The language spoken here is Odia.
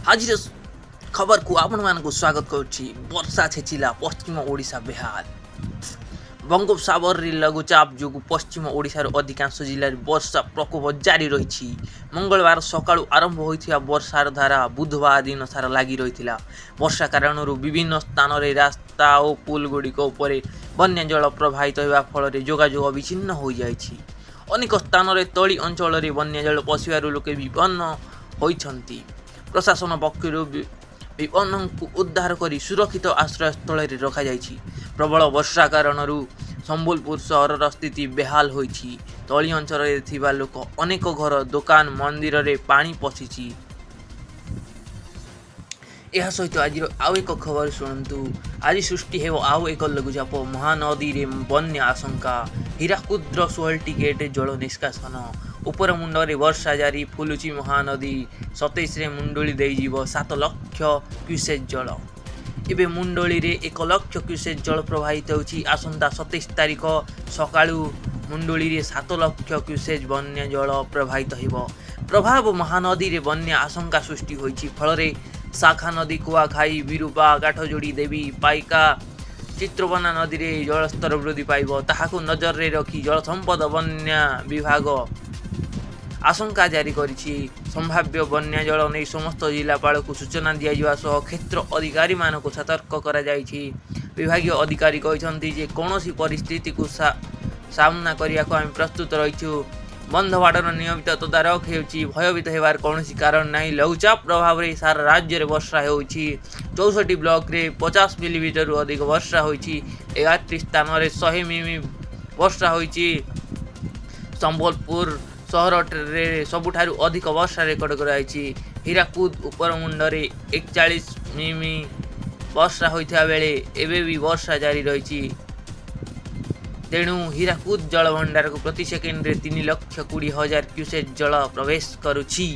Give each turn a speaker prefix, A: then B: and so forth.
A: ଆଜିର ଖବରକୁ ଆପଣମାନଙ୍କୁ ସ୍ୱାଗତ କରୁଛି। ବର୍ଷା ଛେଚିଲା ପଶ୍ଚିମ ଓଡ଼ିଶା ବେହାଲ। ବଙ୍ଗୋପସାଗରରେ ଲଘୁଚାପ ଯୋଗୁଁ ପଶ୍ଚିମ ଓଡ଼ିଶାର ଅଧିକାଂଶ ଜିଲ୍ଲାରେ ବର୍ଷା ପ୍ରକୋପ ଜାରି ରହିଛି। ମଙ୍ଗଳବାର ସକାଳୁ ଆରମ୍ଭ ହୋଇଥିବା ବର୍ଷାର ଧାରା ବୁଧବାର ଦିନ ସାରା ଲାଗି ରହିଥିଲା। ବର୍ଷା କାରଣରୁ ବିଭିନ୍ନ ସ୍ଥାନରେ ରାସ୍ତା ଓ ପୁଲଗୁଡ଼ିକ ଉପରେ ବନ୍ୟା ଜଳ ପ୍ରବାହିତ ହେବା ଫଳରେ ଯୋଗାଯୋଗ ବିଚ୍ଛିନ୍ନ ହୋଇଯାଇଛି। ଅନେକ ସ୍ଥାନରେ ତଳି ଅଞ୍ଚଳରେ ବନ୍ୟା ଜଳ ପଶିବାରୁ ଲୋକେ ବିପନ୍ନ ହୋଇଛନ୍ତି। ପ୍ରଶାସନ ପକ୍ଷରୁ ବିପନ୍ନଙ୍କୁ ଉଦ୍ଧାର କରି ସୁରକ୍ଷିତ ଆଶ୍ରୟସ୍ଥଳରେ ରଖାଯାଇଛି। ପ୍ରବଳ ବର୍ଷା କାରଣରୁ ସମ୍ବଲପୁର ସହରର ସ୍ଥିତି ବେହାଲ ହୋଇଛି। ତଳି ଅଞ୍ଚଳରେ ଥିବା ଲୋକ ଅନେକ ଘର, ଦୋକାନ, ମନ୍ଦିରରେ ପାଣି ପଶିଛି। ଏହା ସହିତ ଆଜିର ଆଉ ଏକ ଖବର ଶୁଣନ୍ତୁ। ଆଜି ସୃଷ୍ଟି ହେବ ଆଉ ଏକ ଲଘୁଚାପ। ମହାନଦୀରେ ବନ୍ୟା ଆଶଙ୍କା। ହୀରାକୁଦର 16ଟି ଗେଟ୍ରେ ଜଳ ନିଷ୍କାସନ। ଉପର ମୁଣ୍ଡରେ ବର୍ଷା ଜାରି। ଫୁଲୁଛି ମହାନଦୀ। 27ରେ ମୁଣ୍ଡୁଳି ଦେଇଯିବ 7 ଲକ୍ଷ କ୍ୟୁସେକ୍ ଜଳ। ଏବେ ମୁଣ୍ଡଳିରେ 1 ଲକ୍ଷ କ୍ୟୁସେକ୍ ଜଳ ପ୍ରବାହିତ ହେଉଛି। ଆସନ୍ତା 27 ତାରିଖ ସକାଳୁ ମୁଣ୍ଡୁଳିରେ 7 ଲକ୍ଷ କ୍ୟୁସେକ୍ ବନ୍ୟା ଜଳ ପ୍ରବାହିତ ହେବ। ପ୍ରଭାବ ମହାନଦୀରେ ବନ୍ୟା ଆଶଙ୍କା ସୃଷ୍ଟି ହୋଇଛି। ଫଳରେ ଶାଖା ନଦୀ କୁଆଖାଇ, ବିରୂପା, କାଠଯୋଡ଼ି, ଦେବୀ, ପାଇକା, ଚିତ୍ରକୋନା ନଦୀରେ ଜଳସ୍ତର ବୃଦ୍ଧି ପାଇବ। ତାହାକୁ ନଜରରେ ରଖି ଜଳସମ୍ପଦ ବନ୍ୟା ବିଭାଗ ଆଶଙ୍କା ଜାରି କରିଛି। ସମ୍ଭାବ୍ୟ ବନ୍ୟା ଜଳ ନେଇ ସମସ୍ତ ଜିଲ୍ଲାପାଳକୁ ସୂଚନା ଦିଆଯିବା ସହ କ୍ଷେତ୍ର ଅଧିକାରୀମାନଙ୍କୁ ସତର୍କ କରାଯାଇଛି। ବିଭାଗୀୟ ଅଧିକାରୀ କହିଛନ୍ତି ଯେ କୌଣସି ପରିସ୍ଥିତିକୁ ସାମ୍ନା କରିବାକୁ ଆମେ ପ୍ରସ୍ତୁତ ରହିଛୁ। ବନ୍ଧବାଡ଼ର ନିୟମିତ ତଦାରଖ ହେଉଛି। ଭୟଭୀତ ହେବାର କୌଣସି କାରଣ ନାହିଁ। ଲଘୁଚାପ ପ୍ରଭାବରେ ସାରା ରାଜ୍ୟରେ ବର୍ଷା ହେଉଛି। 64 ବ୍ଲକରେ 50 ମିଲିମିଟରରୁ ଅଧିକ ବର୍ଷା ହୋଇଛି। 11ଟି ସ୍ଥାନରେ 100 ମିମି ବର୍ଷା ହୋଇଛି। ସମ୍ବଲପୁର ସହରରେ ସବୁଠାରୁ ଅଧିକ ବର୍ଷା ରେକର୍ଡ କରାଯାଇଛି। ହୀରାକୁଦ ଉପରମୁଣ୍ଡରେ 41 ମିମି ବର୍ଷା ହୋଇଥିବା ବେଳେ ଏବେ ବି ବର୍ଷା ଜାରି ରହିଛି। ତେଣୁ ହୀରାକୁଦ ଜଳଭଣ୍ଡାରକୁ ପ୍ରତି ସେକେଣ୍ଡରେ 3,20,000 କ୍ୟୁସେକ୍ ଜଳ ପ୍ରବେଶ କରୁଛି।